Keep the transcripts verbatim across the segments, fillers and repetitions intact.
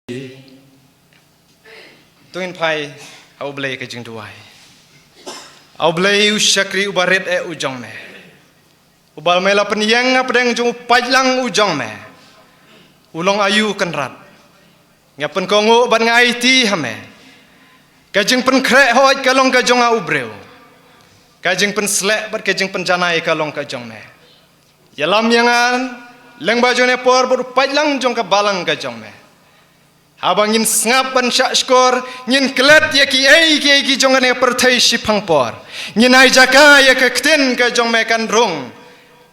To ngin phai ha U Blei ka jingduwai. A U Blei u shakri uba rit eh u jong me, uba me la pynïeng hapdeng jong u paidlang u jong me. U long aïu u kynrad? Nga pynkohnguh bad nga aiti ha me. Ka jingpynkhreh hooid ka long ka jong nga u briew. Ka jingpynsleh bad ka jingpynjanai ka long ka jong me. Ïalam ïa nga lyngba jong ne por bad u paidlang jong ka balang ka jong me. Haba ngin sngap ban shah shkor, ngin klet ïa kiei kiei ki jong kane ka pyrthei shiphang por. Ngin ai jaka ïa ka ktien ka jong me kan rung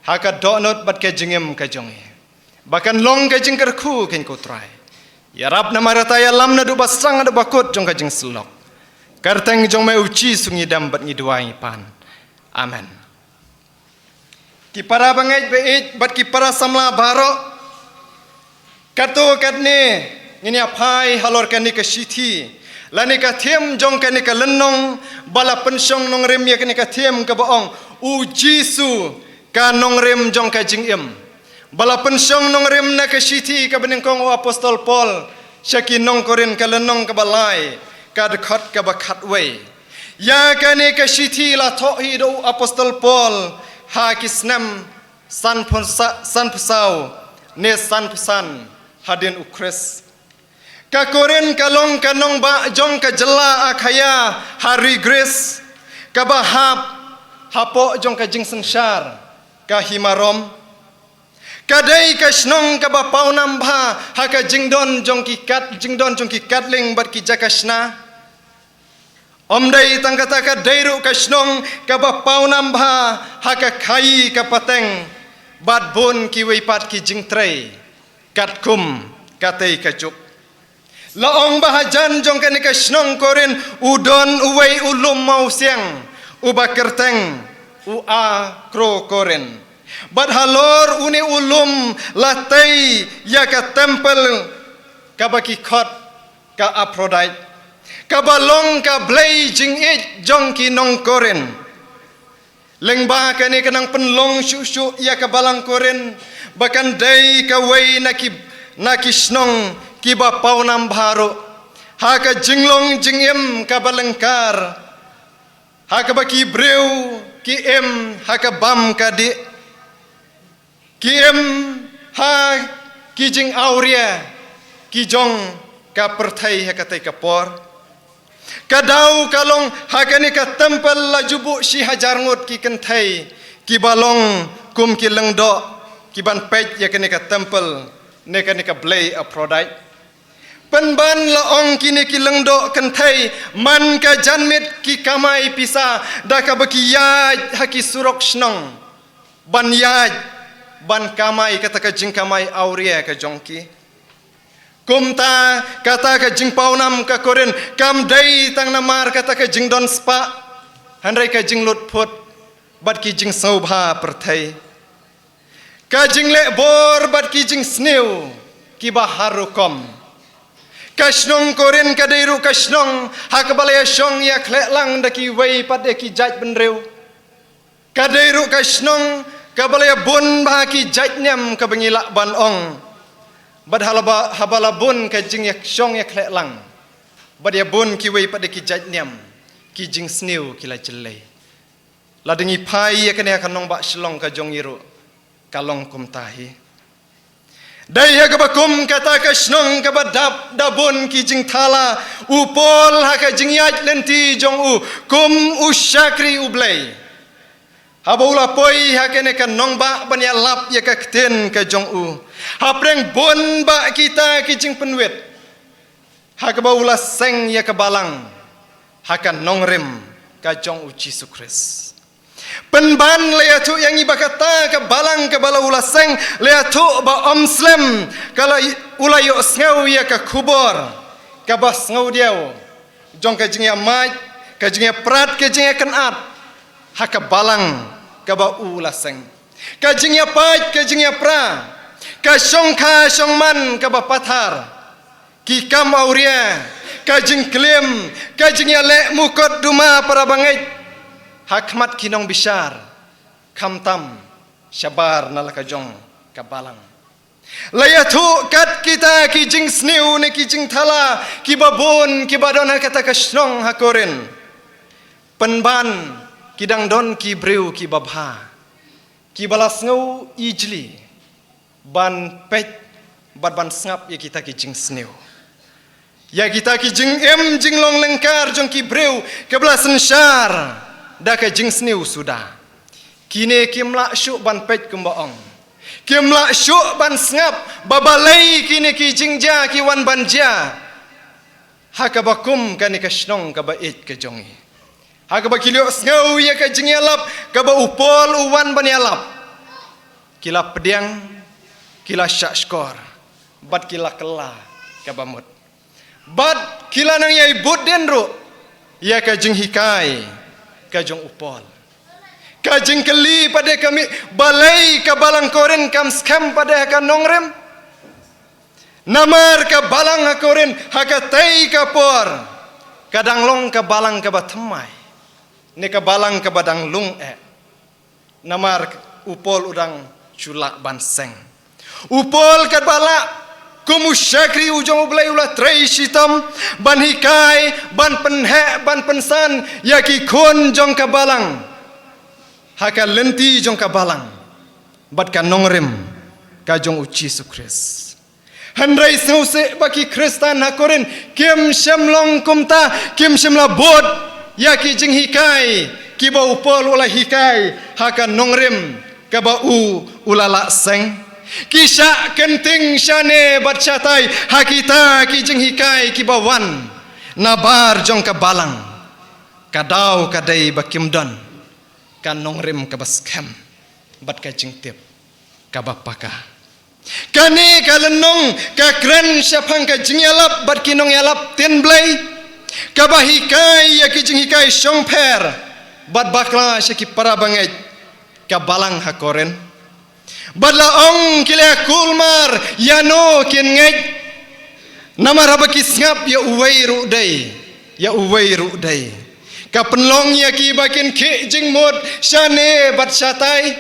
ha ka dohnud bad ka jingim ka jong ngi, ba kan long ka jingkyrkhu kein ko Trai. Ïarap namar kata, ïalam naduh ba sdang haduh ba kut jong ka jingsyllok. Kyrteng jong me u Jisu ngi dem bad ngi duwai ngi pan. Amen. Ki para bangeit baieit bad ki para samla baroh, katto katne ngin ïa phai halor kane ka shithi lane ka theme jong kane ka lynnong, ba la pynshong nongrim ïa kane ka theme kaba ong, U Jisu ka nongrim jong ka jingim. Ba la pynshong nongrim na ka shithi kaba nyngkong u Apostol Paul sha ki nong Korinth, ka lynnong kaba lai, ka dkhot kaba khatwei. Ïa kane ka shithi la thoh hi da u Apostol Paul ha ki snem sanphew sa-, sanphew saw ne sanphew san hadien u Khrist. Ka Korinth ka long ka nongbah jong ka jylla Akhaia ha ri Greece, kaba hap hapoh jong ka jingsynshar ka hima Rom. Ka dei ka shnong kaba pawnam bha ha ka jingdon jong ki kat, jingdon jong ki katling bad ki jaka shna. Ym dei tang kata, ka dei ruh ka shnong kaba pawnam bha ha ka khaii ka pateng bad bun kiwei pat ki jingtrei katkum katei ka juk. La ong ba hajan jong kane ka shnong Korinth u don uwei u lum mawsiang uba kyrteng u Akrokorinth. Bad halor une u lum la tei ïa ka templ kaba ki khot ka Aphrodite, kaba long ka blei jingïeit jong ki nong Korinth. Lyngba kane ka nang pynlong shuh shuh ïa ka balang Korinth ba kan dei kawei na ki, na ki shnong kiba pawnam bha ruh ha ka jinglong jingim kaba lyngkar, ha kaba ki briew ki im ha ka bam ka dih, ki im ha ki jingawria ki jong ka pyrthei ha katei ka por. Ka daw ka long ha kane ka templ la ju buh shi hajar ngut ki kynthei kiba long kum ki lyngdoh kiban peit ïa kane ka templ ne kane ka blei Aphrodite. Pynban la ong kine ki lyngdoh kynthei man ka janmiet ki kamai pisa da kaba ki ïaid ha ki surok shnong ban ïaid ban kamai kata ka jingkamai awria ka jong ki. Kumta kata ka jingpawnam ka Korinth kam dei tang namar kata ka jingdon spah, hynrei ka jinglut phut bad ki jingsngewbha pyrthei, ka jingleh bor bad ki jingsniew kiba har rukom. Ka shnong Korinth ka dei ruh ka shnong ha kaba la ïashong ïakhleh lang da kiwei pat de ki jaitbynriew. Ka dei ruh ka shnong kaba la ïabun bha ki jaitniam kaba ngi lah ban ong. Bad haba, haba la bun ka jingïashong ïakhleh lang bad ïabun kiwei pat de ki jaitniam, ki jingsniew ki la jyllei. Lada ngi phai ïa kane ha ka nongbah Shillong ka jong ngi ruh ka long kumta hi. Dei ha kaba kum kata ka shnong kaba dap da bun ki jingthala, u Paul ha ka jingïaid lynti jong u kum u shakri U Blei, haba u la poi ha kane ka nongbah ban ïalap ïa ka ktien ka jong u, hapdeng bun bah kita ki jingpynwit, ha kaba u la seng ïa ka balang ha ka nongrim ka jong U Jisu Khrist. Pynban la ïathuh ïa ngi ba kata ka balang kaba la u la seng, la ïathuh ba ym slem ka la u la ïohsngew ïa ka khubor kaba sngewdiaw jong ka jingïamait, ka jingïaprat, ka jingïakynad ha ka balang kaba u la seng. Ka jingïapait, ka jingïapra, ka shongkha shongman kaba pathar, ki kam awria, ka jingklim, ka jingïaleh mukotduma para bangeit ha khmat ki nongbishar, khamtam shabar na la ka jong ka balang. La ïathuh kat kita ki jingsniew ne ki jingthala kiba bun kiba don ha kata ka shnong ha Korinth. Pynban ki dang don ki briew kiba bha, kiba la sngew ijli ban peit bad ban sngap ïa kita ki jingsniew, ïa kita ki jingim jinglong lyngkar jong ki briew kiba la synshar da ka jingsniew suda. Kine kim lah shuh ban peit kumba ong. Kim lah shuh ban sngap ba balei kine ki jingjia ki wan ban jia ha kaba kum kane ka shnong kaba ïeit ka jong ngi. Ha kaba ki la ïohsngew ïa ka jingïalap kaba u Paul u wan ban ïalap, ki la pdiang, ki la shahshkor, bad ki la kylla kaba mut. Bad ki la nang ïai bud dien ruh ïa ka jinghikai ka jong u Paul. Ka jingkylli pat de ka mih, balei ka balang Korinth kam skhem pat de ha ka nongrim? Namar ka balang ha Korinth ha katei ka por ka dang long ka balang kaba thymmai, ne ka balang kaba dang lung eh. Namar u Paul u dang shu lah ban seng. U Paul katba lah kum u shakri u jong U Blei u la trei shitom ban hikai, ban pynheh, ban pynsan ïa ki khun jong ka balang ha ka lynti jong ka balang bad ka nongrim ka jong u Jisu Khrist. Hynrei sngewsih ba ki Khristan ha Korinth kim shym long kumta, kim shym la bud ïa ki jinghikai kiba u Paul u la hikai ha ka nongrim kaba u u la lah seng. Ki shah kynting shane bad shatai ha kita ki jinghikai kiba wan na bar jong ka balang. Ka daw ka dei ba kim don ka nongrim kaba skhem bad ka jingtip kaba paka. Kane ka lynnong ka kren shaphang ka jingïalap bad ki nongïalap tin Blei, kaba hikai ïa ki jinghikai shongpher bad bakla sha ki para bangeit ka balang ha Korinth. Bad la ong ki la kulmar, ïano kin ngeit? Namar haba ki sngap ïa uwei ruh dei, ïa uwei ruh dei. Ka pynlong ïa ki ba kin khih jingmut shane bad shatai.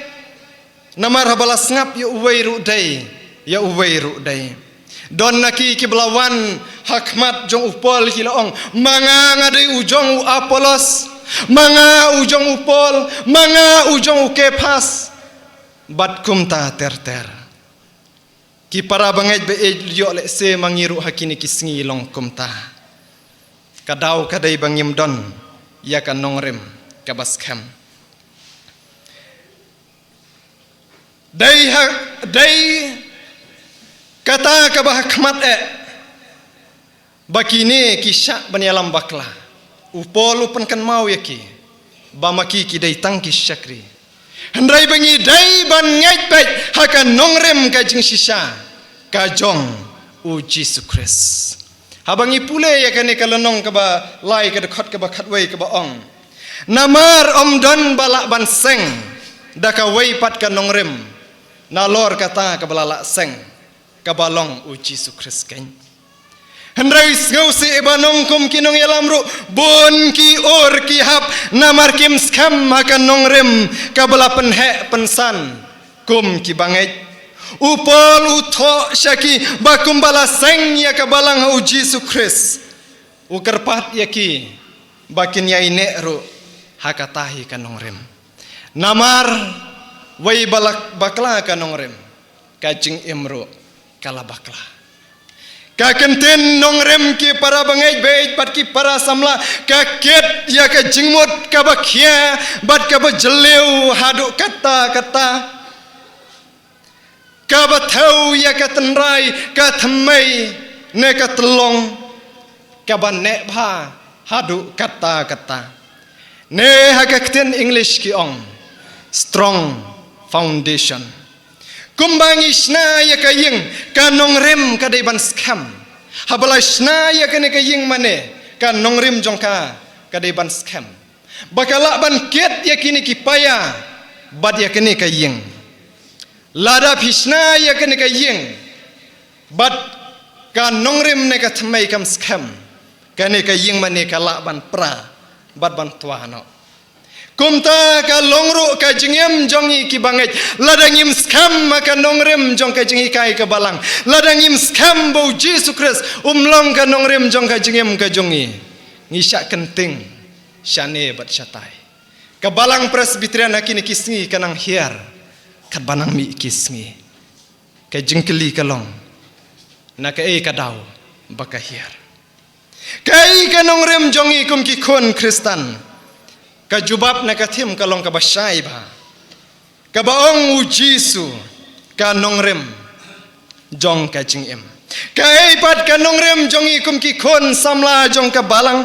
Namar haba la sngap ïa uwei ruh dei, ïa uwei ruh dei. Don na ki kiba la wan ha khmat jong u Paul ki la ong, ma nga nga dei u jong u Apollos, ma nga u jong u Paul, ma nga u jong u Kephas. Bad kumta ter ter. Ki para bangeit ba ïeit, ïoh lehse ma ngi ruh ha kine ki sngi long kumta. Ka daw ka dei ba ngim don ïa ka nongrim kaba skhem. Dei ha, dei kata kaba ha khmat eh ba kine ki shah ban ïalam bakla. U Paul u pynkynmaw ïa ki ba ma ki ki dei tang ki shakri. Hynrei ba ngi dei ban ngeit beit ha ka nongrim ka jingshisha ka jong u Jisu Khrist. Haba ngi pule ïa kane ka lynnong kaba lai, ka dkhot kaba khatwei kaba ong, namar ym don ba lah ban seng da kawei pat ka nongrim nalor kata kaba la lah seng, kaba long u Jisu Khrist keiñ. Hynrei sngewsih ba nongkum ki nongïalam ruh bun ki ur ki hap namar kim skhem ha ka nongrim kaba la pynheh pynsan kum ki bangeit. U Paul u thoh sha ki ba kumba la seng ïa ka balang ha u Jisu Khrist, u kyrpad ïa ki ba kin ïaineh ruh ha kata hi ka nongrim. Namar wei ba la bakla ka nongrim, ka jingim ruh ka la bakla. Ka kyntien nongrim, ki para bangeit beit bad ki para samla, ka kit ïa ka jingmut kaba khia bad kaba jylliew haduh katta katta, kaba thew ïa ka tynrai, ka thymmei ne ka tyllong, kaba neh bha haduh katta katta. Ne ha ka ktien English ki ong strong foundation. Kumba ngi shna ïa ka ïing, ka nongrim ka dei ban skhem. Haba la shna ïa kane ka ïing mane, ka nongrim jong ka ka dei ban skhem. Ba ka lah ban kit ïa kine ki paia bad ïa kane ka ïing. Lada phi shna ïa kane ka ïing bad ka nongrim ne ka thymmei kam skhem, kane ka ïing mane ka lah ban pra bad ban twa noh. Kumta ka long ruh ka jingim jong ngi ki bangeit, lada ngim skhem ha ka nongrim jong ka jinghikai ka Balang, lada ngim skhem ba U Jisu Khrist um long ka nongrim jong ka jingim ka jong ngi, ngi shah kynting shane bad shatai. Ka Balang Presbyterian ha kine ki sngi ka nang hiar, katba nang mih ki sngi. Ka jingkylli ka long, na kaei ka daw ba ka hiar? Kaei ka nongrim jong ngi kum ki khun Khristan ka jubab na ka thim ka long kaba shai bha, kaba ong U Jisu, ka nongrim jong ka jingim. Kaei pat ka nongrim jong ngi kum ki khun samla jong ka Balang?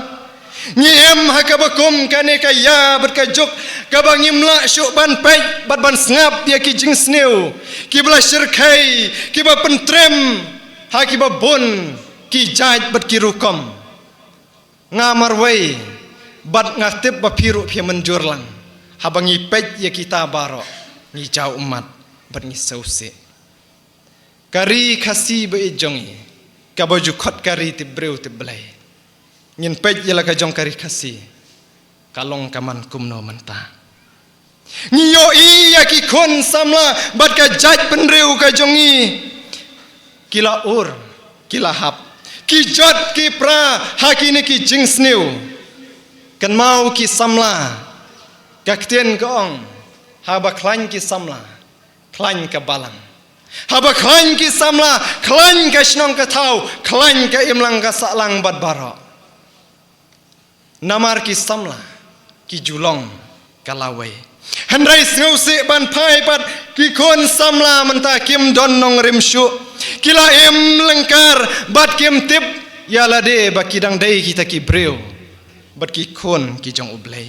Ngi im ha kaba kum kane ka ïa bad ka juk, kaba ngim lah shuh ban peit bad ban sngap ïa ki jingsniew kiba la shyrkhei, kiba pyntrim ha kiba bun ki jait bad ki rukom. Nga marwei bad nga tip ba phi ruh phi mynjur lang. Haba ngi peit ïa kita baroh, ngi jaw ummat bad ngi sngewsih. Ka ri Khasi ba ïeit jong ngi, kaba ju khot ka ri tip briew tip Blei. Ngin peit ïa la ka jong ka ri Khasi, ka long ka man kumno mynta. Ngi ïohi ïa ki khun samla bad ka jait bynriew ka jong ngi, ki la ur, ki la hap, ki jot ki pra ha kine ki jingsniew. Kynmaw ki samla, ka ktien ka ong, haba khlaiñ ki samla, khlaiñ ka Balang. Haba khlaiñ ki samla, khlaiñ ka shnong ka thaw, khlaiñ ka imlang ka sahlang bad baroh. Namar ki samla ki ju long ka lawei. Hynrei sngewsih ban phai pat, ki khun samla mynta kim don nongrim shuh. Ki la im lyngkar bad kim tip ïa lade ba ki dang dei kita ki briew bad ki khun ki jong U Blei.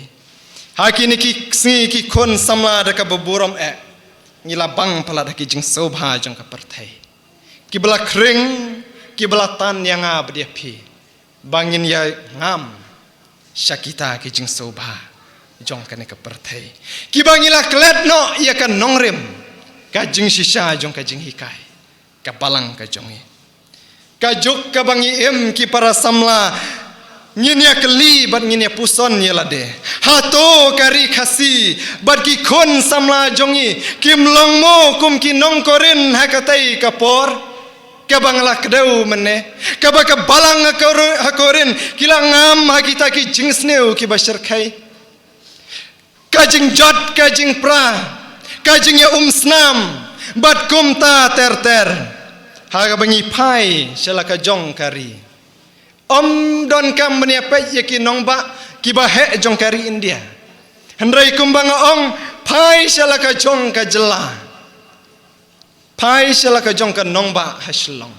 Ha kine ki sngi ki khun samla da kaba burom eh, ngi la bang palat ha ki jingsngewbha jong ka pyrthei. Kiba la khring, kiba la tan ïa nga bad ïa phi, ba ngin ïa ngam sha kita ki jingsngewbha jong kane ka pyrthei, kiba ngi la klet noh ïa ka nongrim, ka jingshisha jong ka jinghikai ka Balang ka jong ngi. Ka juk kaba ngi im ki para samla, ngin ïa kylli bad ngin ïa puson ïa lade. Hato ka ri Khasi bad ki khun samla jong ngi kim long mo kum ki nong Korinth ha katei ka por? Kaba nga la kdew mynne, kaba ka Balang ha Kor-, ha Korinth ki la ngam ha kita ki jingsniew kiba shyrkhei. Ka jingjot, ka jingpra, ka jingïaumsnam bad kumta ter ter. Haba ngi phai sha la ka jong ka ri, ym donkam ban ïa peit ïa ki nongbah kiba heh jong ka ri India. Hynrei kumba nga ong, phai sha la ka jong ka jylla, phai sha la ka jong ka nongbah ha Shillong,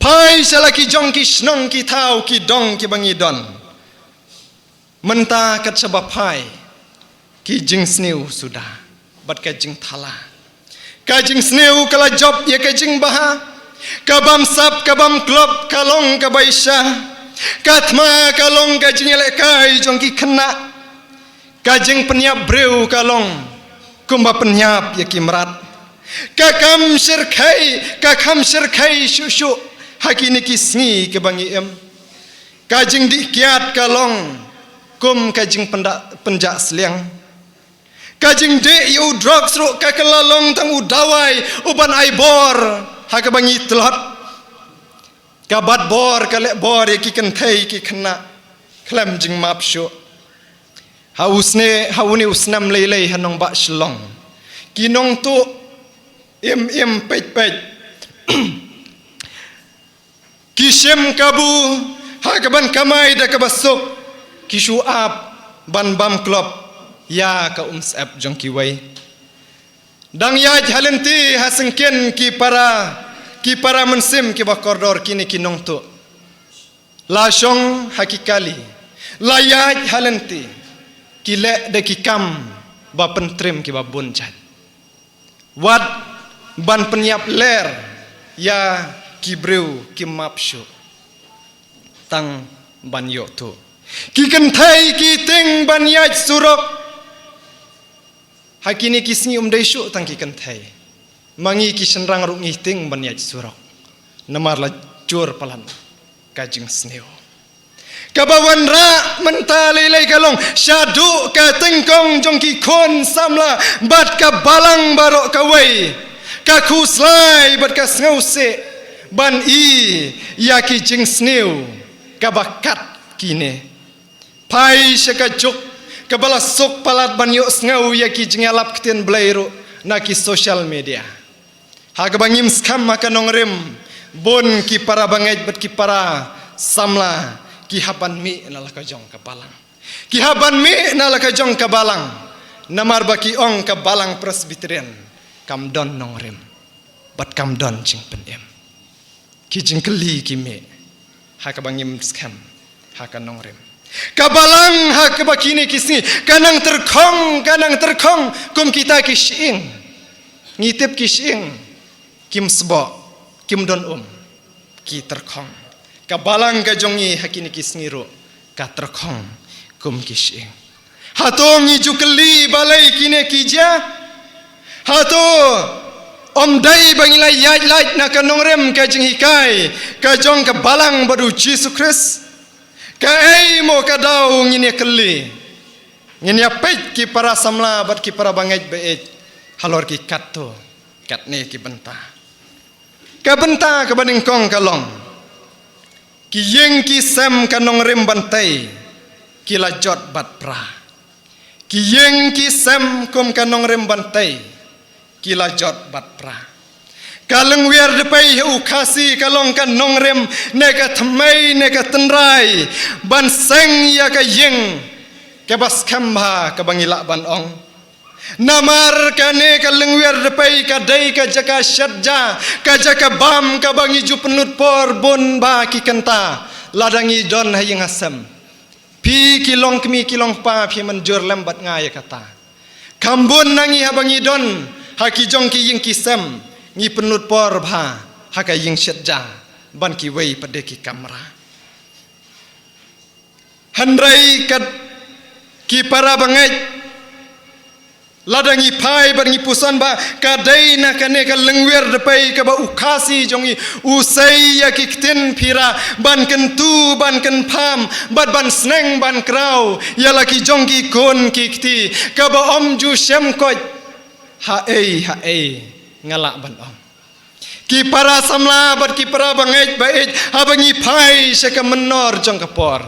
phai sha la ki jong ki shnong ki thaw ki dong kiba ngi don. Mynta kat shaba phai, ki jingsniew suda bad ka jingthala. Ka jingsniew ka la jop ïa ka jingbha. Ka bamsap ka bamklop ka long kaba isha. Ka thma ka long ka jingïalehkai jong ki khynnah. Ka jingpynïap briew ka long kumba pynïap ïa ki mrad. Ka kham shyrkhei, ka kham shyrkhei shuh shuh ha kine ki sngi kiba ngi im. Ka jingdih kiad ka long kum ka jingpynjah sliang. Ka jingdih ïa u drugs ruh ka kylla long tang u dawai uban ai bor ha kaba ngi tlot. Ka bat bor, ka leh bor ïa ki kynthei ki khynnah khlem jingmap shuh. Ha u sne, ha une u snem lei lei ha nongbah Shillong, ki nongtuh im im peit peit, ki shim kabu ha kaban kamai da kaba suk, ki shu ap ban bamklop ïa ka umsyep jong kiwei. Dang ïaid ha lynti ha syngkien ki para, ki para mynsiem kiba kordor kine ki nongtuh. La shong ha ki kali, la ïaid ha lynti, ki leh da ki kam ba pyntrim kiba bun jait. Wat ban pynïap ler ïa ki briew kim map shuh tang ban ïoh tuh. Ki kynthei ki tieng ban ïaid surok. Ha kine ki sngi um dei shuh tang ki kynthei. Ma ngi ki shynrang ruh ngi tieng ban ïaid surok. Namar la jur palat ka jingsniew. Kaba wanrah mynta lei lei ka long shaduh ka tyngkong jong ki khun samla bad ka balang baroh kawei, ka khuslai bad ka sngewsih ban i ïa ki jingsniew kaba kat kine. Phai sha ka juk kaba la suk palat ban ïohsngew ïa ki jingïalap ktien Blei ruh na ki social media. Ha kaba ngim skhem ha ka nongrim, bun ki para bangeit bad ki para samla ki hap ban mih na la ka jong ka balang. Ki hap ban mih na la ka jong ka balang. Namar ba ki ong ka balang Presbyterian kam don nongrim bad kam don jingpynim. Ki jingkylli ki mih ha kaba ngim skhem ha ka nongrim. Ka balang ha kaba kine ki sngi ka nang tyrkhong, ka nang tyrkhong kum kita ki shyieng. Ngi tip ki shyieng kim sboh, kim don um, ki tyrkhong. Ka balang ka jong ngi ha kine ki sngi ruh ka tyrkhong kum ki shyieng. Hato ngi ju kylli balei kine ki jia? Hato ym dei ba ngi la ïaid lait na ka nongrim ka jinghikai ka jong ka balang bad U Jisu Khrist? Kaei mo ka daw ngin ïa kylli? Ngin ïa peit ki para samla bad ki para bangeit ba ïeit halor ki katto katne ki bynta. Ka bynta kaba nyngkong ka long, ki ïing ki sem ka nongrim ban tei ki la jot bad pra. Ki ïing ki sem kum ka nongrim ban tei ki la jot bad pra. Ka lyngwiar dpei ha u Khasi ka long ka nongrim ne ka thymmei ne ka tynrai ban seng ïa ka ïing kaba skhem bha kaba ngi lah ban ong. Namar kane ka lyngwiar dpei ka dei ka jaka shet ja, ka jaka bam kaba ngi ju pynlut por bun bha ki kynta lada ngi don ha ïing ha sem. Phi ki longkmie ki longkpa phi mynjur lem bad nga ïa kata. Kham bun na ngi haba ngi don ha ki jong ki ïing ki sem ngi pynlut por bha ha ka ïing shet ja ban kiwei pat de ki kamra. Hynrei kat ki para bangeit, lada ngi phai bad ngi puson ba ka dei na kane ka lyngwiar dpei kaba u Khasi jong ngi u sei ïa ki ktien phira ban kyntu ban kynpham bad ban sneng ban kraw ïa la ki jong ki khun ki kti kaba ym ju shem koit. Haei haei nga lah ban ong. Ki para samla bad ki para bangeit ba ïeit, haba ngi phai sha ka mynnor jong ka por,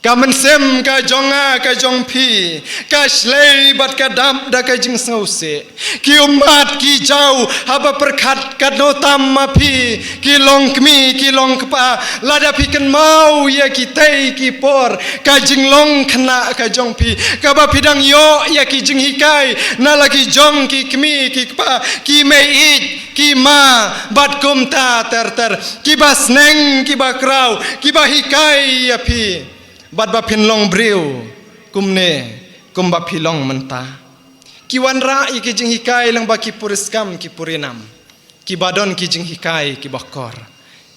ka mynsiem ka jong nga ka jong phi ka shlei bad ka dap da ka jingsngewsih. Ki ummat ki jaw haba pyrkhat katno tam ma phi ki longkmie ki longkpa, lada phi kynmaw ïa kitei ki por ka jinglong khynnah ka jong phi kaba phi dang ïoh ïa ki jinghikai na la ki jong ki kmie ki kpa, ki mei ïeit, ki ma bad kumta ter ter, kiba sneng kiba kraw kiba hikai ïa phi bad ba phin long briew kumne kumba phi long mynta. Ki wanrah ïa ki jinghikai lyngba ki puriskam ki purinam kiba don ki jinghikai kiba kor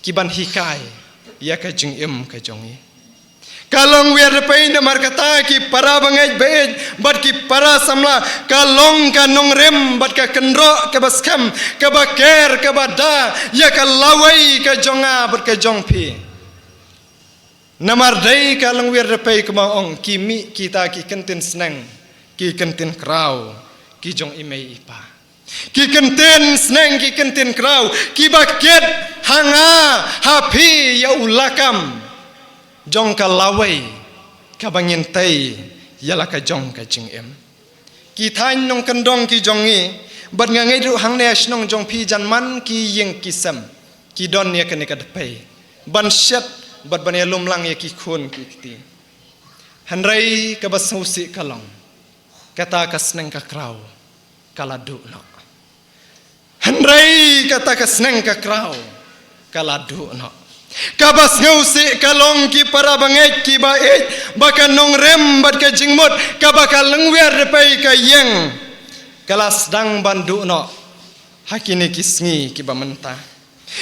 kiban hikai ïa ka jingim ka jong ngi. Ka lyngwiar dpei namar kata ki para bangeit ba ïeit bad ki para samla ka long ka nongrim bad ka kynroh kaba skhem kaba ker kaba da ïa ka lawei ka jong nga bad ka jong phi. Namar dei ka lyngwiar dpei kumba ong ki mih kita ki kyntien sneng ki kyntien kraw ki jong i mei i pa. Ki kyntien sneng ki kyntien kraw kiba kit ha nga ha phi ïa u lakam jong ka lawei kaba ngin tei ïa la ka jong ka jingim. Ki thaiñ nongkyndong ki jong ngi bad nga ngeit ruh hangne ha shnong jong phi jan man ki ïing ki sem ki don ïa kane ka dpei ban shet bad ban ïalum lang ïa ki khun ki kti. Hynrei kaba sngewsih ka long kata ka sneng ka kraw ka la duh noh. Hynrei kata ka sneng ka kraw ka la duh noh. Kaba sngewsih ka long ki para bangeit kiba ïeit ba ka nongrim bad ka jingmut kaba ka lyngwiar dpei ka ïeng ka la sdang ban duh noh ha kine ki sngi kiba mynta.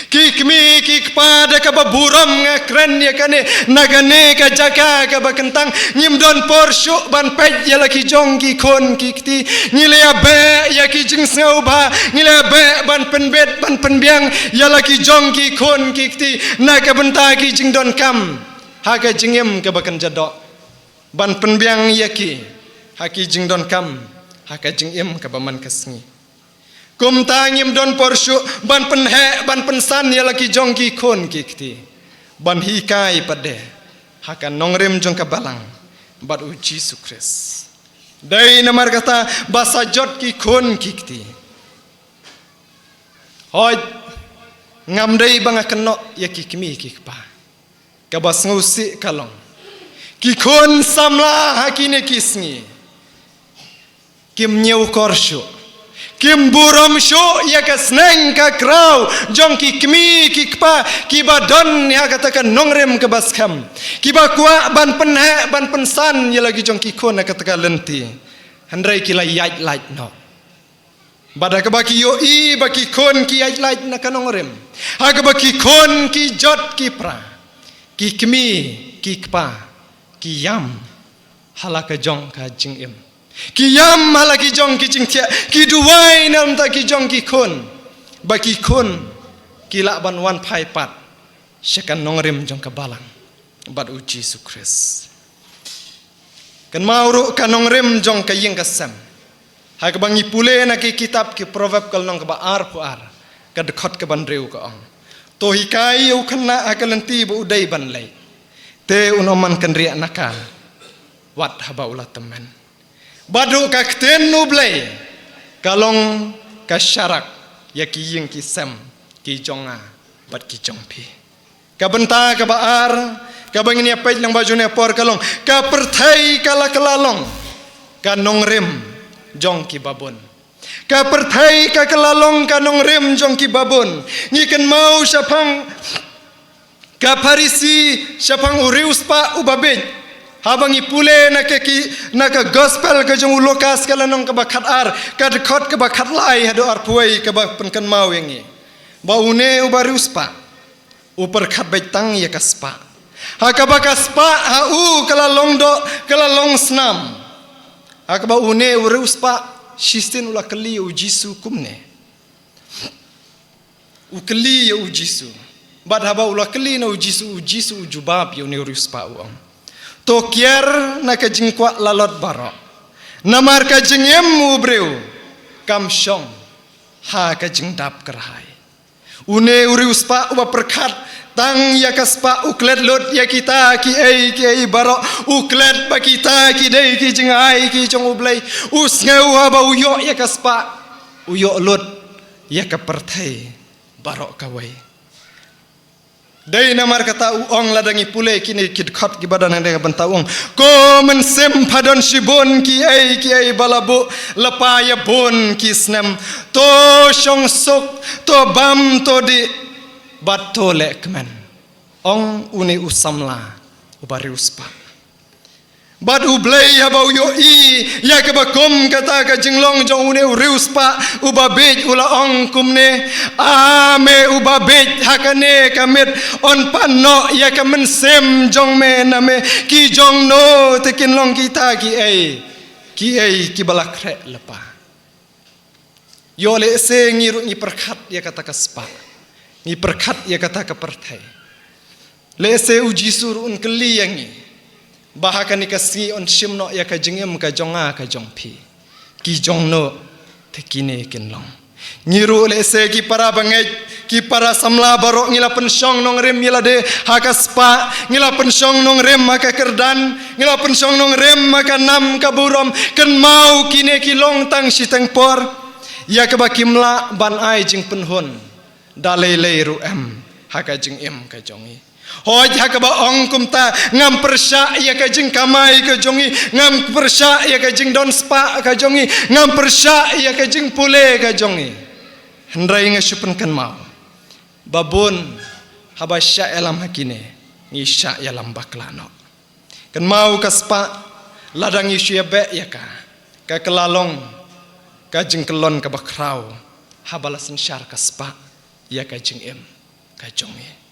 Ki kmie ki kpa, da kaba burom nga kren ïa kane, na kane ka jaka kaba kyntang ngim don por shuh ban peit ïa la ki jong ki khun ki kti. Ngi la ïa beh ïa ki jingsngewbha, ngi la ïa beh ban pynbit ban pynbiang ïa la ki jong ki khun ki kti na ka bynta ki jingdonkam ha ka jingim kaba kynja doh, ban pynbiang ïa ki ha ki jingdonkam ha ka jingim kaba man ka sngi. Kumta ngim don por shuh ban pynheh ban pynsan ïa la ki jong ki khun ki kti, ban hikai pat de ha ka nongrim jong ka Balang bad U Jisu Khrist. Dei namar kata ba sa jot ki khun ki kti. Hooid, ngam dei ba nga kynnoh ïa ki kmie ki kpa. Kaba sngewsih ka long, ki khun samla ha kine ki sngi kim ñiewkor shuh, kim burom shuh ïa ka sneng ka kraw jong ki kmie ki kpa kiba don ha kata ka nongrim kaba skhem, kiba kwah ban pynheh ban pynsan ïa la ki jong ki khun ha kata ka lynti. Hynrei ki la ïaid lait noh. Bad ha kaba ki ïohi ba ki khun ki ïaid lait na ka nongrim, ha kaba ki khun ki jot ki pra, ki kmie ki kpa ki ïam ha la ka jong ka jingim, ki ïam ha la ki jong ki jingthiah, ki duwai na bynta ki jong ki khun, ba ki khun ki lah ban wan phai pat sha ka nongrim jong ka Balang bad U Jisu Khrist. Kynmaw ruh ka nongrim jong ka ïing ka sem, ha kaba ngi pule na ki kitab ki Proverb ka lynnong kaba arphew ar, ka dkhot kaba hynriew ka ong: To hikai ïa u khynnah ha ka lynti ba u dei ban leit, te un ym man kynriah na ka wat haba u la tymmen. Bad ruh ka ktien U Blei ka long ka sharak ïa ki ïing ki sem ki jong nga bad ki jong phi. Ka bynta kaba ar kaba ngin ïa peit lyngba jong ne por ka long: Ka pyrthei ka la kylla long ka nongrim jong ki babun. Ka pyrthei ka kylla long ka nongrim jong ki babun. Ngi kynmaw shaphang ka Pharisi, shaphang u riewspah uba bieit. Haba ngi pule na ka ki, na ka gospel ka jong u Lukas ka lynnong kaba khatar, ka dkhot kaba khatlai haduh arphew wei, kaba pynkynmaw ïa ngi ba une uba riewspah u pyrkhat beit tang ïa ka spah, ha kaba ka spah ha u ka la long doh, ka la long snam. Ha kaba une u riewspah shisien u la kylli ïa U Jisu kumne. U kylli ïa U Jisu. Bad haba u la kylli na U Jisu, U Jisu u jubab ïa une u riewspah, u ong: To kiar na ka jingkwah lalot baroh, namar ka jingim u briew kam shong ha ka jingdap kyrhai. Une u riewspah uba pyrkhat tang ïa ka spah u klet lut ïa kita kiei kiei baroh, u klet ba kita ki dei ki jingai ki jong U Blei. U sngew haba u ïoh ïa ka spah, u ïoh lut ïa ka pyrthei baroh kawei. Dei namar kata u ong, lada ngi pule kine ki dkhot kiba don hangne, ka bynta u ong: Ko mynsiem, pha don shibun kiei kiei ba la buh lypa ïa bun ki snem. To shong suk, to bam, to dih, bad to leh kmen, ong une u samla uba riewspah. Bad U Blei haba u ïohi ïa kaba kum kata ka jinglong jong une u riewspah uba bieit, u la ong kumne: A me uba bieit, ha kane ka miet yn pan noh ïa ka mynsiem jong me na me. Ki jong no te kin long kita kiei kiei kiba la khreh lypa? Ïoh lehse ngi ruh ngi pyrkhat ïa kata ka spah, ngi pyrkhat ïa kata ka pyrthei. Lehse U Jisu ruh un kylli ïa ngi ba ha kane ka sngi un shim noh ïa ka jingim ka jong nga ka jong phi. Ki jong no te kine kin long? Ngi ruh lehse ki para bangeit, ki para samla baroh, ngi la pynshong nongrim ïa lade ha ka spah, ngi la pynshong nongrim ha ka kyrdan, ngi la pynshong nongrim ha ka nam ka burom. Kynmaw, kine ki long tang shiteng por ïa kaba kim lah ban ai jingpynhun da lei lei ruh em ha ka jingim ka jong ngi. Hooid, ha kaba ong kumta, ngam pyrshah ïa ka jingkamai ka jong ngi, ngam pyrshah ïa ka jingdon spah ka jong ngi, ngam pyrshah ïa ka jingpule ka jong ngi. Hynrei nga shu pynkynmaw ba bun haba shah ïalam ha kine, ngi shah ïalam bakla noh. Kynmaw, ka spah, lada ngi shu ïabeh ïa ka, ka kylla long ka jingkyllon kaba khraw haba la synshar ka spah ïa ka jingim ka jong ngi.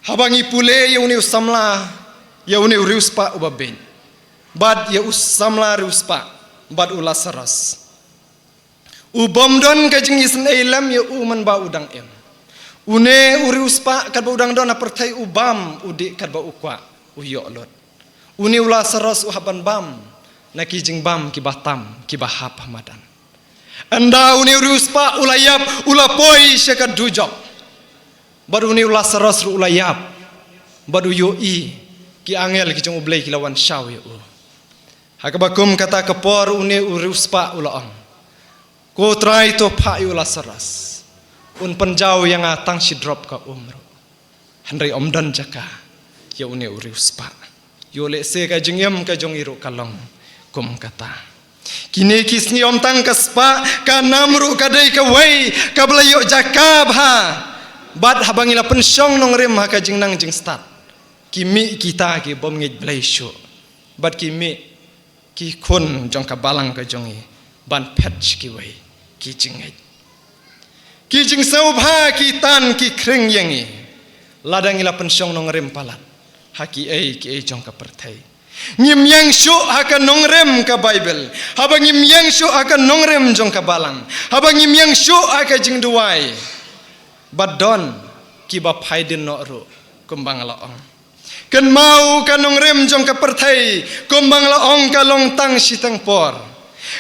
Haba ngi pule ïa une u samla, ïa une u riewspah uba bieit, bad ïa u samla riewspah, bad u Lasaros, u bym don ka jingisynei lem ïa u mynba u dang im. Une u riewspah katba u dang don ha pyrthei u bam, u dih katba u kwah, u ïoh lut. Une u Lasaros u hap ban bam na ki jingbam kiba tam, kiba hap ha madan. Ynda une u riewspah u la ïap, u la poi sha ka dujok. Bad une u Lasaros ruh u la ïap. Bad u ïohi ki angel ki jong U Blei ki la wan shaw ïa u. Ha kaba kum kata ka por une u riewspah u la ong, "Ko Trai, to phah ïa u Lasaros. Un pynjaw ïa nga tang shi drop ka um ruh." Hynrei ym don jaka ïa une u riewspah. Ïoh lehse ka jingim ka jong i ruh ka long kum kata. Kine ki sngi ym tang ka spah, ka nam ruh ka dei kawei kaba la ïoh jaka bha. Bad haba ngi la pynshong nongrim ha ka jingnang jingstad, ki mih kita ki bym ngeit Blei shuh. Bad ki mih ki khun jong ka balang ka jong i ban phet sha kiwei ki jingngeit. Ki jingsngewbha ki tan ki khring ïa ngi lada ngi la pynshong nongrim palat ha kiei kiei jong ka pyrthei. Ngim ïeng shuh ha ka nongrim ka Baibl. Haba ngim ïeng shuh ha ka nongrim jong ka balang, haba ngim ïeng shuh ha ka jingduwai, bad don kiba phai dien noh ruh, kumba nga la ong. Kynmaw, ka nongrim jong ka pyrthei, kumba nga la ong, ka long tang shiteng por.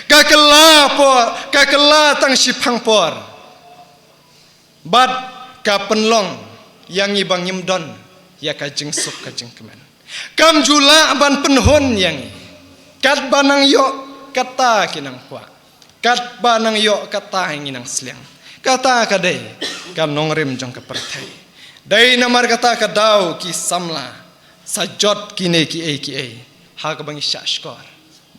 Ka kylla por, ka kylla tang shiphang por. Bad ka pynlong ïa ngi ba ngim don ïa ka jingsuk ka jingkmen. Kam ju lah ban pynhun ïa ngi. Katba nang ïoh kata ki nang kwah. Katba nang ïoh kata ngi nang sliang. Kata ka dei ka nongrim jong ka pyrthei. Dei namar kata ka daw ki samla sa jot kine kiei kiei ha kaba ngi shah shkor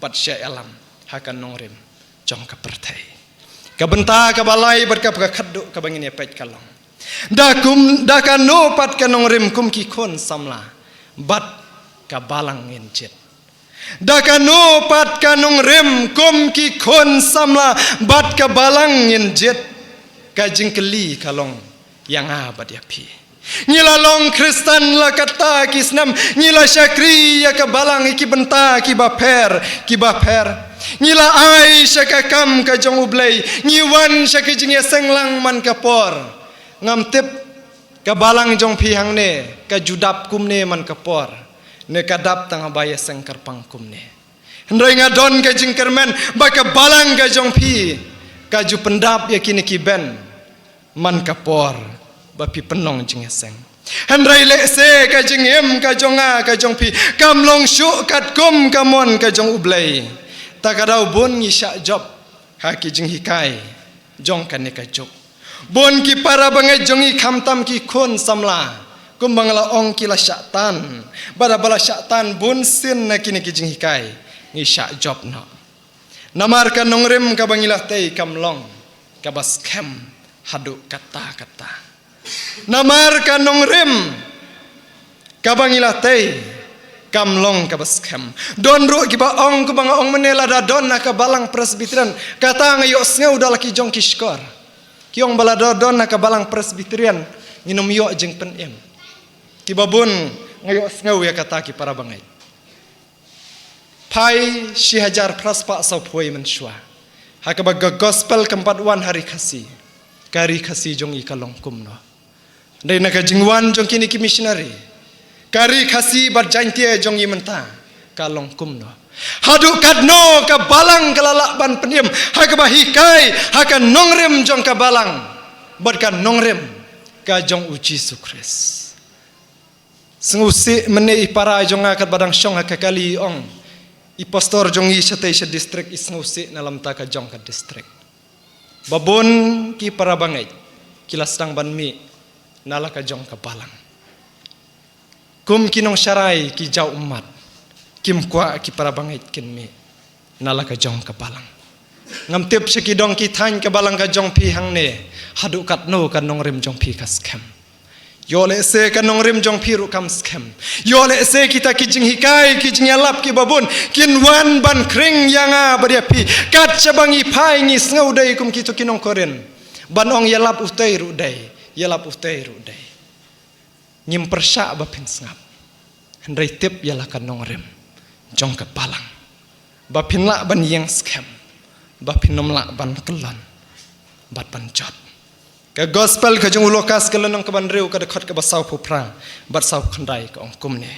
bad shah ïalam ha ka nongrim jong ka pyrthei. Ka bynta kaba lai bad kaba khatduh kaba ngin ïa peit ka long, da kum, da kano pat ka nongrim kum ki khun samla bad ka balang ngin jied? Da kano pat ka nongrim kum ki khun samla bad ka balang ngin jied? Ka jingkylli ka long ïa nga bad ïa phi. Ngi la long Khristan la katta ki snem, ngi la shakri ïa ka balang ïa ki bynta kiba pher, kiba pher. Ngi la ai sha ka kam ka jong U Blei, ngi wan sha ka jingïaseng lang man ka por. Ngam tip ka balang jong phi hangne ka ju dap kumne man ka por, ne ka dap tang haba ïaseng kyrpang kumne. Hynrei nga don ka jingkyrmen ba ka balang ka jong phi ka ju pyndap ïa kine ki ben man ka por ba phi pynlong jingïaseng. Hynrei lehse ka jingim ka jong nga ka jong phi kam long shuh katkum ka mon ka jong U Blei. Ta ka daw bun ngi shah jop ha ki jinghikai jong kane ka juk. Bun ki para bangeit jong ngi khamtam ki khun samla, kumba nga la ong, ki la shah tan. Bad haba la shah tan bun sien na kine ki jinghikai, ngi shah jop noh. Namar ka nongrim kaba ngi la tei kam long kaba skhem haduh katta katta. Namar ka nongrim kaba ngi la tei kam long kaba skhem. Don ruh kiba ong, kumba nga ong mynne, lada don ha ka balang Presbyterian, kata nga ïohsngew da la ki jong ki shkor. Ki ong ba lada don ha ka balang Presbyterian ngin ym ïoh jingpynim. Kiba bun nga ïohsngew ïa kata, ki para bangeit. Phai shi hajar phra spah sawphew mynshuwa, ha kaba ka gospel kam pat wan ha Ri Khasi, ka Ri Khasi jong ngi ka long kumno? Dei na ka jingwan jong kine ki missionary, ka Ri Khasi bad Jaintia jong ngi mynta ka long kumno? Haduh katno ka balang ka la lah ban pynim ha kaba hikai ha ka nongrim jong ka balang bad ka nongrim ka jong U Jisu Khrist? Sngewsih mynne i para jong nga, katba dang shong ha ka kali, i ong i pastor jong ngi shatei sha district, i sngewsih na lamta ka jong ka district. Ba bun ki para bangeit ki la sdang ban mih na la ka jong ka balang. Kum ki nongsharai ki jaw ummat, kim kwah ki para bangeit kin mih na la ka jong ka balang. Ngam tip sha ki dong ki thaiñ ka balang ka jong phi hangne haduh katno ka nongrim jong phi ka skhem. Ïoh lehse ka nongrim jong phi ruh kam skhem. Ïoh lehse kita ki jinghikai, ki jingïalap kiba bun kin wan ban khring ïa nga bad ïa phi. Kat shaba ngi phai ngi sngew dei kum kito ki nongkorin, ban ong ïalap utei ruh dei, ïalap utei ruh dei. Ngim pyrshah ba phin sngap. Hynrei tip ïa la ka nongrim jong ka balang, ba phin lah ban ïeng skhem, ba phin ym lah ban kyllon bad ban jot. Ka gospel ka jong u Lukas ka lynnong kaba hynriew ka dkhot kaba saw phew phra bad saw khyndai ka ong kumne.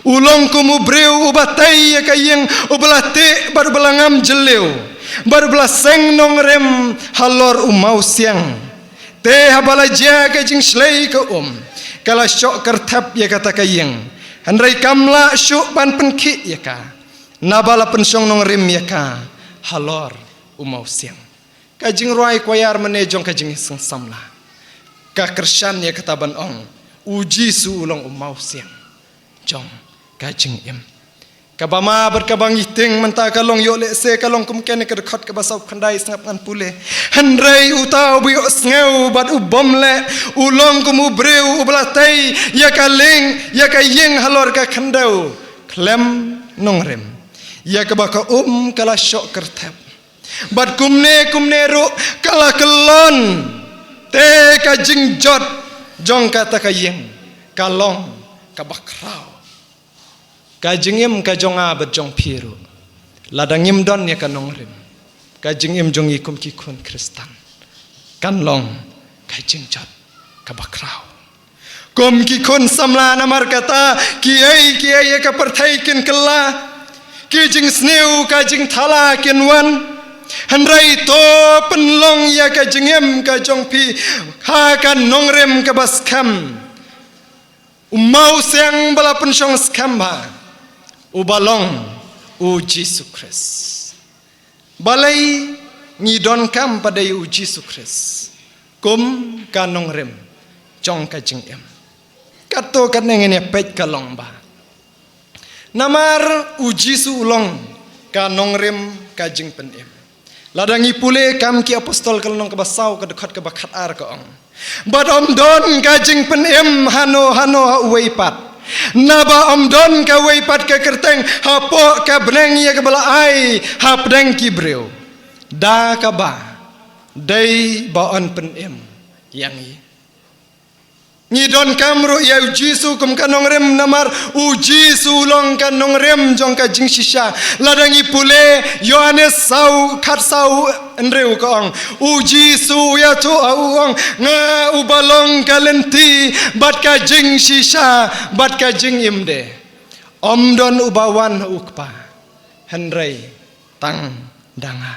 U long kum u briew uba tei ïa ka ïing, uba la teh bad uba la ngam jylliew, bad uba la seng nongrim halor u mawsiang. Te haba la jia ka jingshlei ka um, ka la shoh kyrthep ïa kata ka ïing. Hynrei kam lah shuh ban pynkhih ïa ka, naba la pynshong nongrim ïa ka halor u mawsiang. Ka jingrwai kwayar mynne jong ka jingsngewsih samla ka kyrshan ïa kata ban ong, u Jisu u long u mawsiang jong ka jingim. Kaba ma bad kaba ngi tieng mynta ka long ïoh lehse ka long kum kane ka dkhot kaba saw khyndai sngap ngan pule. Hynrei uta uba ïohsngew bad u bym leh, u long kum u briew uba la tei ïa ka ling, ïa ka ïing halor ka khyndew khlem nongrim, ïa kaba ka um ka la shoh kyrthep. Bad kumne kumne ruh ka la kyllon. Te ka jingjot jong kata ka ïing ka long kaba khraw. Ka jingim ka jong nga bad jong phi ruh, lada ngim don ïa ka nongrim, ka jingim jong ngi kum ki khun Khristan kan long ka jingjot kaba khraw. Kum ki khun samla, namar kata kiei kiei ïa ka pyrthei kin kylla, ki jingsniew ka jingthala kin wan. Hynrei to pynlong ïa ka jingim ka jong phi ha ka nongrim kaba skhem, u mawsiang ba la pynshong skhem bha, uba long u Jisu Khrist. Balei ngi donkam pat ïa u Jisu Khrist kum ka nongrim jong ka jingim? Katto katne ngin ïa peit ka long ba namar u Jisu u long ka nongrim ka jingpynim. Lada ngi pule Kam ki Apostol ka lynnong kaba saw ka dkhot kaba khatar ka ong, bad ym don ka jingpynim hano hano ha uwei pat, naba ym don kawei pat ka kyrteng hapoh ka bneng ïa kaba la ai hapdeng ki briew, da kaba dei ba yn pynim ïa ngi. Ngi donkam ruh ïa u Jisu kum ka nongrim namar u Jisu u long ka nongrim jong ka jingshisha. Lada ngi pule Ïoannis saw, khat saw hynriew ka ong, u Jisu u ïathuh ha u, ong, nga uba long ka lynti bad ka jingshisha bad ka jingim de. Ym don uba wan ha u Kpa hynrei tang da nga.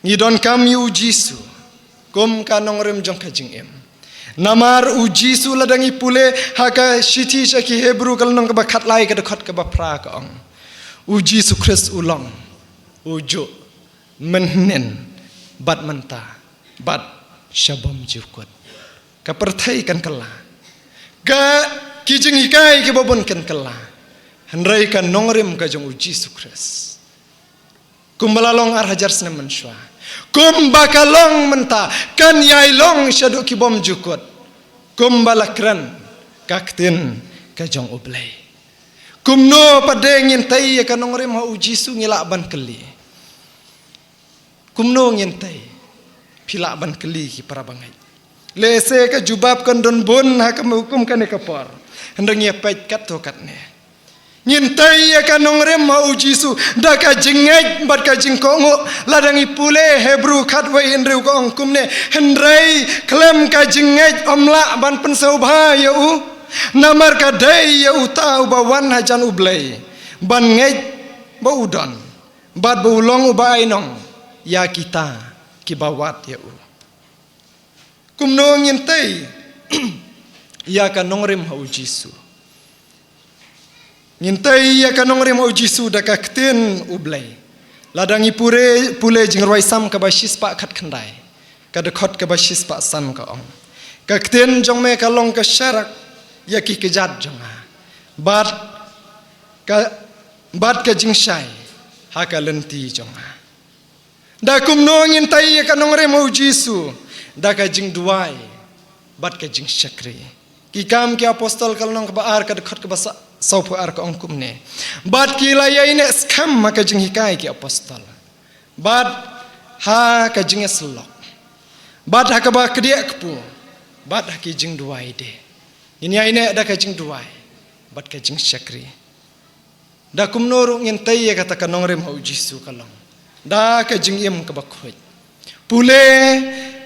Ngi donkam ïa u Jisu kum ka nongrim jong ka jingim. Namar u Jisu, lada ngi pule ha ka shithi sha ki Hebru ka lynnong kaba khatlai ka dkhot kaba phra ka ong, u Jisu Khrist u long u juh mynhynnin bad mynta bad sha bymjukut. Ka pyrthei kan kylla, ka, ki jinghikai kiba bun kan kylla, hynrei ka nongrim ka jong u Jisu Khrist, kumba la long ar hajar snem mynshuwa, kumba ka long mynta, kan ïai long shaduh ki bymjukut, kumba la kren ka ktien ka jong U Blei. Kumno pat de ngin tei ïa ka nongrim ha u Jisu, ngi lah ban kylli. Kumno ngin tei? Phi lah ban kylli ki para bangeit. Lehse ka jubab kan don bun ha ka hukum kane ka por. Hynrei ngi ïa peit katto katne. Ngin tei ïa ka nongrim ha u Jisu da ka jingngeit bad ka jingkohnguh. Lada ngi pule Hebru khatwei hynriew ka ong kumne, hynrei khlem ka jingngeit ym lah ban pynsngewbha ïa u. Namar ka dei ïa uta uba wan hajan U Blei ban ngeit ba u don bad ba u long uba ainong ïa kita kiba wad ïa u. Kumno ngin tei ïa ka nongrim ha u Jisu? Ngin tei ïa ka nongrim ha u Jisu da ka ktien U Blei. Lada ngi pule, pule Jingrwai Salm kaba shispah khatkhyndai, ka dkhot kaba shispah san ka ong, ka ktien jong me ka long ka sharak ïa ki kjat jong nga, bad ka, bad ka jingshai ha ka lynti jong nga. Da kumno ngin tei ïa ka nongrim ha u Jisu? Da ka jingduwai bad ka jingshakri. Ki Kam ki Apostol ka lynnong kaba ar ka dkhot kaba sa-, sawphew ar ka ong kumne, bad ki la ïaineh skhem ha ka jinghikai ki apostol, bad ha ka jingïasyllok, bad ha kaba kdiah kpu, bad ha ki jingduwai de. Ngin ïaineh da ka jingduwai bad ka jingshakri. Da kumno ruh ngin tei ïa kata ka nongrim ha u Jisu? Ka long da ka jingim kaba khuid. Pule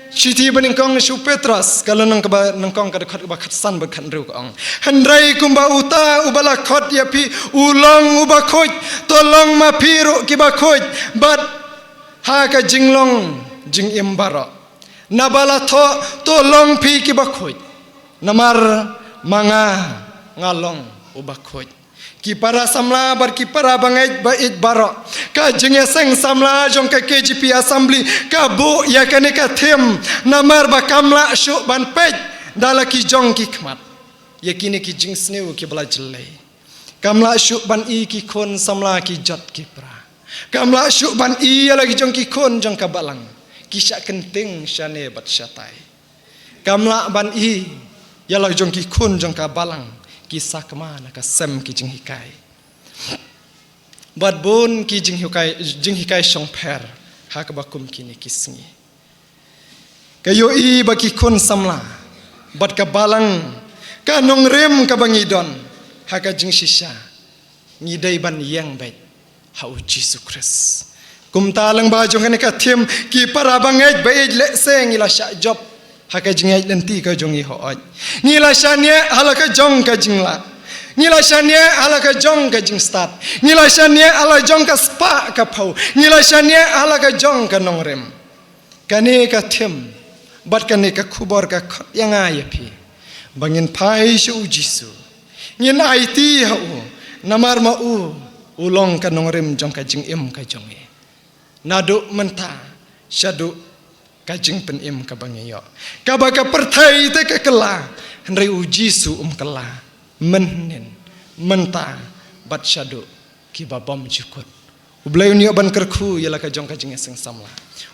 Shithi banyngkong sha u Petros, ka lynnong kaba nyngkong, ka dkhot kaba khatsan bad khathynriew, ka ong: Hynrei kumba uta uba la khot ïa phi u long uba khuid, to long ma phi ruh kiba khuid bad ha ka jinglong jingim baroh. Naba la thoh, to long phi kiba khuid, namar ma nga, nga long uba khuid. Ki para samla bad ki para bangeit ba ïeit baroh, ka jingïaseng samla jong ka K J P Assembly ka buh ïa kane ka theme namar ba kam lah shuh ban peit da la ki jong ki khmat ïa kine ki jingsniew kiba la jyllei. Kam lah shuh ban i ki khun samla ki jot ki pra. Kam lah shuh ban i ïa la ki jong ki khun jong ka balang ki shah kynting shane bad shatai. Kam lah ban i ïa la jong ki khun jong ka balang ki sakma na ka sem ki jinghikai bad bun ki jinghikai, jinghikai shongpher ha kaba kum kine ki sngi. Ka ïohi ba ki khun samla bad ka balang, ka nongrim kaba ngi don ha ka jingshisha, ngi dei ban ïeng beit ha u Jisu Khrist. Kumta lyngba jong kane ka theme, ki para bangeit ba ïeit, lehse ngi la shah jop ha ka jingïaid lynti ka jong ngi hooid. Ngi la shaniah ha la ka jong ka jinglah. Ngi la shaniah ha la ka jong ka jingstad. Ngi la shaniah ha la jong ka spah ka phew. Ngi la shaniah ha la ka jong ka nongrim. Kane ka theme bad kane ka khubor ka khot ïa nga ïa phi ba ngin phai sha u Jisu, ngin aiti ha u, namar ma u u long ka nongrim jong ka jingim ka jong ngi. Naduh mynta shaduh ka jingpynim kaba ngi ïoh, kaba ka pyrthei te ka kylla, hynrei u Jisu um kylla. Mynhynnin, mynta bad shaduh kiba bymjukut. U Blei un ïoh ban kyrkhu ïa la ka jong ka jingïaseng samla.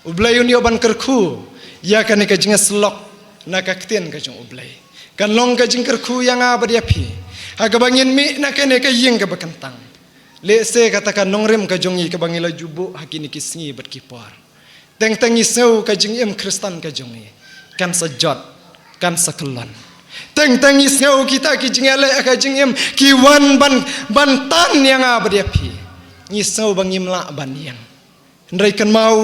U Blei un ïoh ban kyrkhu ïa kane ka jingïasyllok na ka ktien ka jong u Blei. Kan long ka jingkyrkhu ïa nga bad ïa phi ha kaba ngin mih na kane ka ïing kaba kyntang. Lehse kata ka nongrim ka jong ngi kaba ngi la ju buh ha kine ki sngi bad ki por, teng teng ngi sngew ka jingim Khristan ka jong ngi kan sa jot, kan sa kyllon. Teng teng ngi sngew kita ki jingïaleh ha ka jingim ki wan ban, ban tan ïa nga bad ïa phi. Ngi sngew ba ngim lah ban ïeng. Hynrei kynmaw,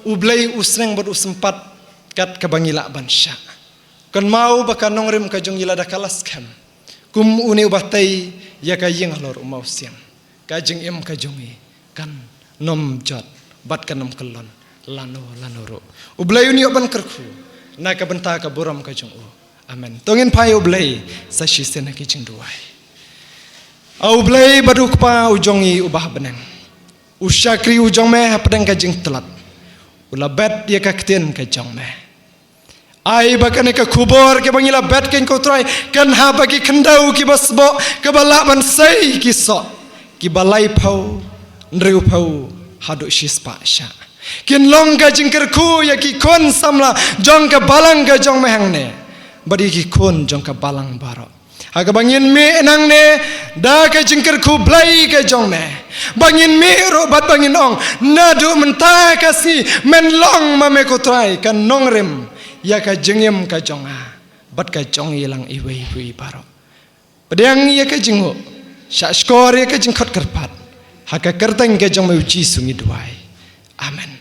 u Blei u sneng bad u sympat kat kaba ngi lah ban shah. Kynmaw ba ka nongrim ka jong ngi lada ka la skhem kum une uba tei ïa ka ïing halor u mawsiang, ka jingim ka jong ngi kan nym jot bad kan nym kyllon lano lano ruh. U Blei un ïoh ban kyrkhu na ka bynta ka burom ka jong u. Amen. To ngin phai ïa u Blei sa shisien ha ki jingduwai. A u Blei bad u Kpa u jong ngi uba ha bneng, u shakri u jong me hapdeng ka jingtlot u la bet ïa ka ktien ka jong me. Ai ba kane ka khubor kaba ngi la bet, ko Trai, kan hap ha ki khyndew kiba sboh, kiba lah ban sei ki soh, kiba laiphew, hynriewphew haduh shispah shah. Kin long ka jingkyrkhu ïa ki khun samla jong ka balang ka jong me hangne bad ïa ki khun jong ka balang baroh. Ha kaba ngin mih nangne da ka jingkyrkhu Blei ka jong me, ba ngin mih ruh bad ba ngin ong, naduh mynta ka sngi men long ma me, ko Trai, ka nongrim ïa ka jingim ka jong nga bad ka jong i lang iwei pa iwei baroh. Pdiang ïa ka jingnguh, shahshkor ïa ka jingkhot kyrpad, ha ka kyrteng ka jong me u Jisu ngi duwai. Amen.